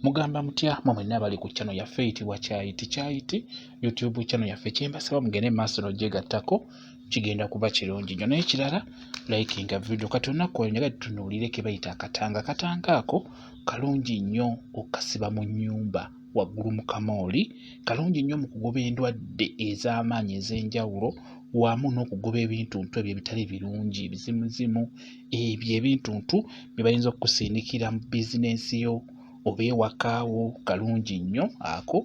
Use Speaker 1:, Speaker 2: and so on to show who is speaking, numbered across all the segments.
Speaker 1: Mugamba mutya mwe mwenna abali ku channel yaffe eyitibwa Kyayiti Kyayiti YouTube channel yaffe, kyembasaba mugende mu maaso n'ogyegattako, kigenda kuba kirungi nnyo. Naye kirala, likinga video. Kati olunaku olwo njagala tutunuulire ke bayita akatanga. Akatanga ako kalungi nnyo okukasiba mu nnyumba waggulu mu kamooli, kalungi nnyo mu kugoba endwadde ez'amaanyi ez'enjawulo wamu n'okugoba ebintuntu ebyo ebitali birungi, ebizimuzimu ebyo ebintuntu bye bayinza okukusindikira mu bizinensi yo oba ewaka wo. Kalungi nnyo ako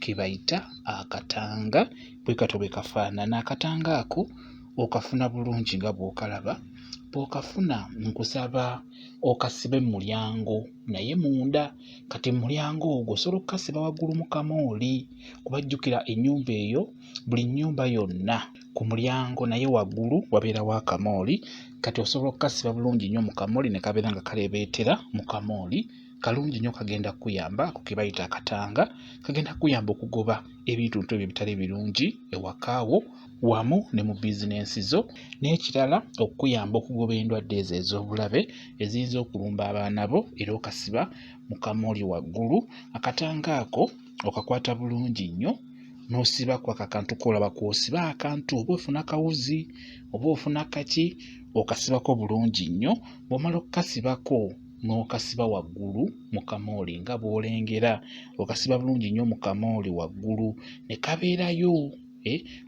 Speaker 1: ke bayita akatanga, bwe katyo bwe kafaanana. Akatanga ako okafuna bulungi nga bw'okalaba. Bw'okafuna nkusaba okasibe mu mulyango naye munda. Kati mu mulyango ogwo osobola okukasiba waggulu mu kamooli, kuba jjukira ennyumba eyo, buli nnyumba yonna ku mulyango naye waggulu wabeerawo akamooli. Kati osobola okukasiba bulungi nnyo mu kamooli ne kabeera nga kaleebeetera mu kamooli. Kalungi nnyo, kagenda kukuyamba. Ako ke bayita akatanga, kagenda kukuyamba okugoba ebintuntu ebyo ebitali birungi ewaka wo wamu ne mu bizinensi zo. N'ekirala, okukuyamba okugoba endwadde ezo ez'obulabe eziyinza okulumba abaana bo, era okasiba mu kamooli waggulu. Akatanga ako okakwata bulungi nnyo n'osibako ako akantu k'olaba kw'osiba akantu, oba ofuna kawuzi oba ofuna kaki, okasibako bulungi nnyo. Bw'omala okukasibako n'okasiba waggulu mu kamooli nga bw'olengera, okasiba bulungi nnyo mu kamooli waggulu ne kabeerayo,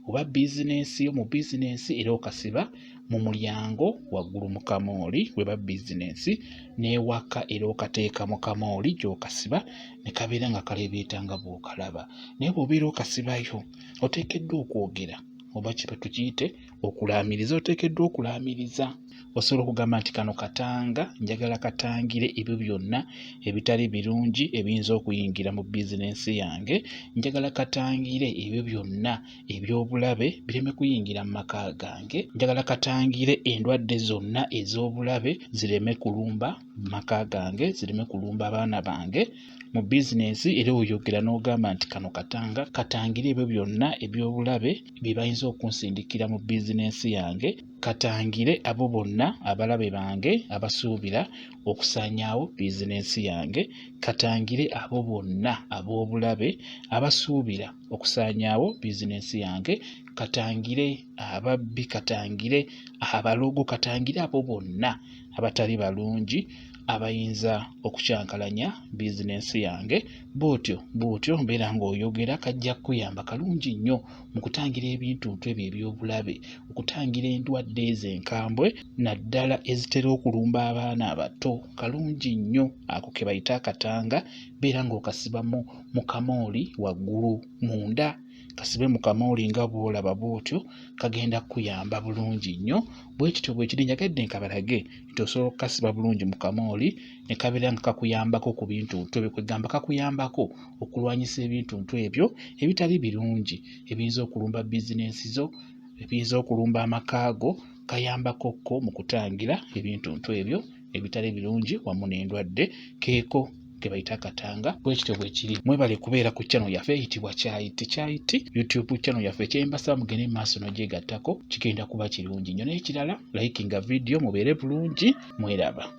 Speaker 1: oba bizinensi yo, mu bizinensi era okasiba mu mulyango waggulu mu kamooli weba bizinensi, n'ewaka era okateeka mu kamooli gy'okasiba ne kabeera nga kaleebeeta nga bw'okalaba. Naye bw'obeera okasibayo oteekeddwa okwogera, oba kiba tukiyite okulaamiriza, oteekeddwa okulaamiriza. Osobola okugamba nti kano katanga, njagala katangire ebyo byonna ebitali birungi ebiyinza okuyingira mu bizinensi yange, njagala katangire ebyo byonna eby'obulabe bireme kuyingira mu maka gange, njagala katangire endwadde zonna ez'obulabe zireme kulumba maka gange, zireme kulumba abaana bange. Mu bizinensi era oyogera n'ogamba nti kano katanga katangire ebyo byonna eby'obulabe bye bayinza okunsindikira mu bizinensi yange, katangire abo bonna abalabe bange abasuubira okusaanyaawo bizinensi yange, katangire abo bonna ab'obulabe abasuubira okusaanyaawo bizinensi yange, katangire ababbi, katangire abalogo, katangire abo bonna abatali balungi abayinza okukyankalanya bizinensi yange. Bw'otyo bw'otyo mbeera ng'oyogera, kajja kukuyamba kalungi nnyo mu kutangira ebintuntu ebyo eby'obulabe, okutangira endwadde ezo enkambwe naddala ezitera okulumba abaana abato. Kalungi nnyo ako ke bayita akatanga. Beera ng'okasibamu mu kamooli waggulu munda, kasibe mu kamooli nga bw'olaba bw'otyo, kagenda kukuyamba bulungi nnyo. Bwe kityo bwe kiri. Njagadde nkabalage nti osobola okukasiba bulungi mu kamooli ne kabeera nga kakuyambako ku bintuntu ebyo, kwegamba kakuyambako okulwanyisa ebintuntu ebyo ebitali birungi ebiyinza okulumba bizinensi zo, ebiyinza okulumba amaka go. Kayambako ko mu kutangira ebintuntu ebyo ebitali birungi wamu n'endwadde. Keeko ke bayita akatanga. Bwe kityo bwe kiri. Mwebale kubeera ku channel yaffe eyitibwa Kyayiti Kyayiti YouTube channel yaffe. Kyembasaba mugende mu maaso n'ogyegattako, kigenda kuba kirungi nnyo. N'ekirala, likinga video, mubeere bulungi, mweraba.